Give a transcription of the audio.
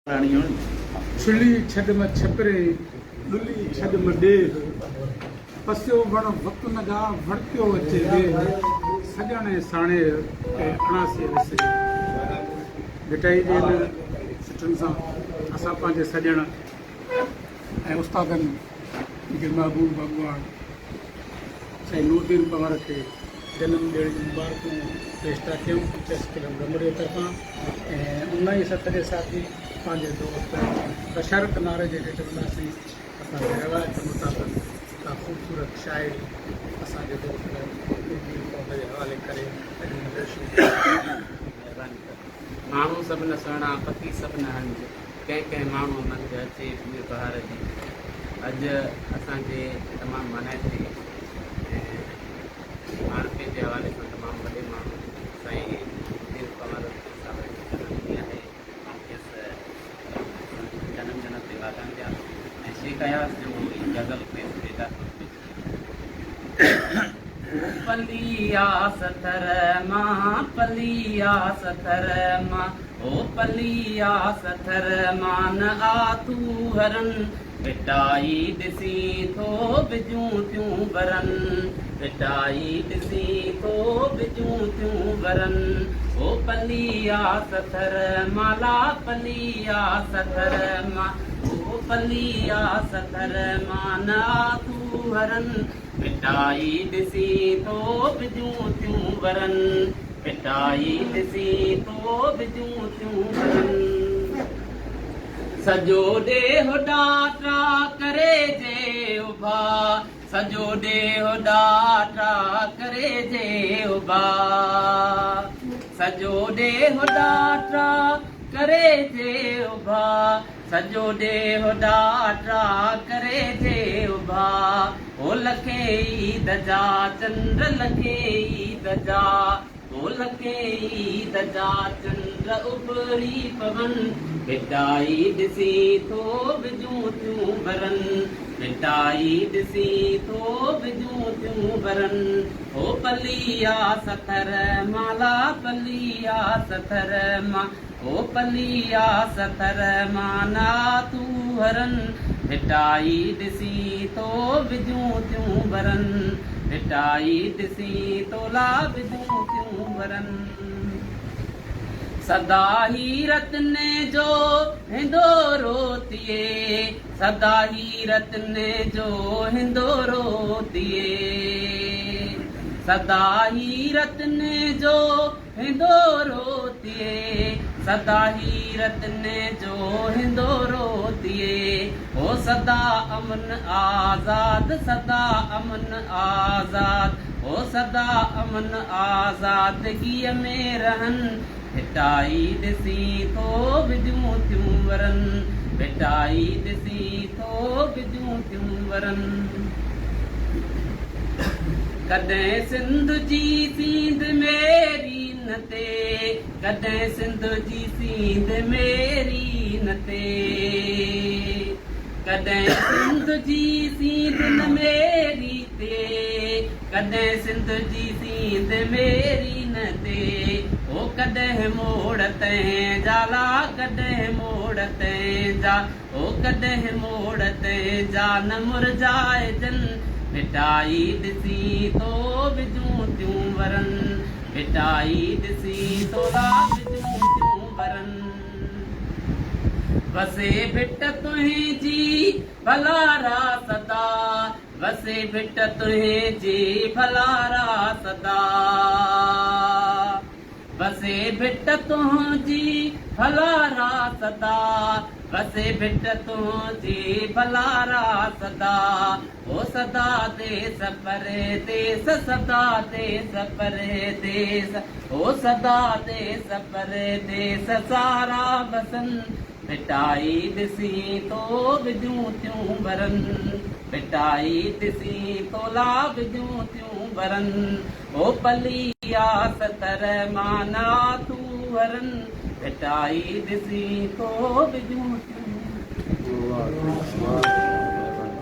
ڇلي ڇڏ م ڇپرين، ڏلي ڇڏ م ڏيهه، پسيو وڻ وطن جا، وڙڪيو اچي ويهه، سڄڻ ۽ ساڻيهه، ۽ اڻاسيء وسري. ڀٽائيء جي هن سٽن سان اسان پنهنجي سڄڻ ۽ استادن جي محبوب اڳواڻ سائين نورالدين پنهور کي جنم ڏيڻ جون مبارڪون پيش ٿا ڪيون پريس ڪلب ڊمريء طرفان ۽ ان ئي سٿ جي ساٿي پنهنجي دوست بشارت ناريجي کي چونداسين اسان جي روايت مطابق ڪا خوبصورت شاعري اسان جي دوست نورالدين پنهور جي حوالي ڪري اڄ هن جلسي کي مهرباني ڪر. ماڻهو سڀ نه سهڻا، پکي سڀ نه هنج، ڪنهن ڪنهن ماڻهوء منجهه اچي بوء بهار جي. اڄ اسان جي تمام مانائتي ۽ ماڻهپي جي حوالي سان تمام وڏي ماڻهو سائين نورالدين پنهور صاحب جو جنم ڏينهن آهي. آئون کيس جنم جنم تي واڌايون ڏيان ٿو ۽ شيخ اياز جو هي غزل کيس ڀيٽا طور پيش ڪيان ٿو. پلي آس ٿر مان، پلي آس ٿر مان، او پلي آس ٿر مان نه آ ٿوهرن، ڀٽائي ڏسين ٿو وجون ٿيون ورن، ڀٽائي ڏسين ٿو وجون ٿيون ورن، او پلي آس ٿر مان لا پلي آس ٿر مان، او پلي آس ٿر مان نه آ ٿوهرن، ڀٽائي ڏسين ٿو وجون ٿيون ورن، ڀٽائي ڏسين ٿو وجون ٿيون ورن. سڄو ڏيهه ڏاٽا ڪري جي اڀا، سڄو ڏيهه ڏاٽا ڪري جي اڀا، سڄو ڏيهه ڏاٽا ڪري جي اڀا، سڄو ڏيهه ڏاٽا ڪري جي اڀا، او لکين عيد جا چنڊ لکين عيد جا، او لکين عيد جا چنڊ اڀري پون، ڀٽائي ڏسين ٿو وجون ٿيون ورن، ڀٽائي ڏسين ٿو وجون ٿيون ورن، او پلي آس ٿر مالا پلي آس ٿر مان. او پلي آس ٿر مان نه آ ٿوهرن، ڀٽائي ڏسين ٿو وجون ٿيون ورن، ڀٽائي ڏسين ٿو لا وجون ٿيون ورن. سدا هي رتني جو هندورو ٿئي، سدا هي رتني جو هندورو ٿئي، سدا هي رتني جو هندورو ٿئي، سدا هي رتني جو هندورو ٿئي، هو سدا امن آزاد، سدا امن آزاد، هو سدا امن آزادگيء ۾ رهن، ڀٽائي ڏسين ٿو وجون ٿيون ورن، ڀٽائي ڏسين ٿو وجون ٿيون ورن. ڪڏهن سنڌ جي سينڌ ميرين تي، ڪڏهن سنڌ جي سينڌ ميرين تي، ڪڏهن سنڌ جي سينڌ نه ميري تي، ڪڏهن سنڌ جي سينڌ ميرين تي، او ڪڏهن موڙ تنهن جا لا ڪڏهن موڙ تنهن جا. او ڪڏهن موڙ تنهنجا نه مرجهائجن، ڀٽائي ڏسين ٿو وجون ٿيون ورن، ڀٽائي ڏسين ٿو لا وجون ٿيون ورن. وسي ڀٽ تنهنجي ڀلارا سدا، وسي ڀٽ تنهنجي ڀلارا سدا. وسي ڀٽ تنهنجي ڀلارا سدا، وسي ڀٽ تنهنجي ڀلارا سدا، او سدا ديس پرديس، سدا ديس پرديس، او سدا ديس پرديس سارا وسن، ڀٽائي ڏسين ٿو وجون ٿيون ورن، ڀٽائي ڏسين ٿو لا وجون ٿيون ورن. او پلي آس تر مان آ ٿوهرن، ڀٽائي ڏسين ٿو وجون ٿيون.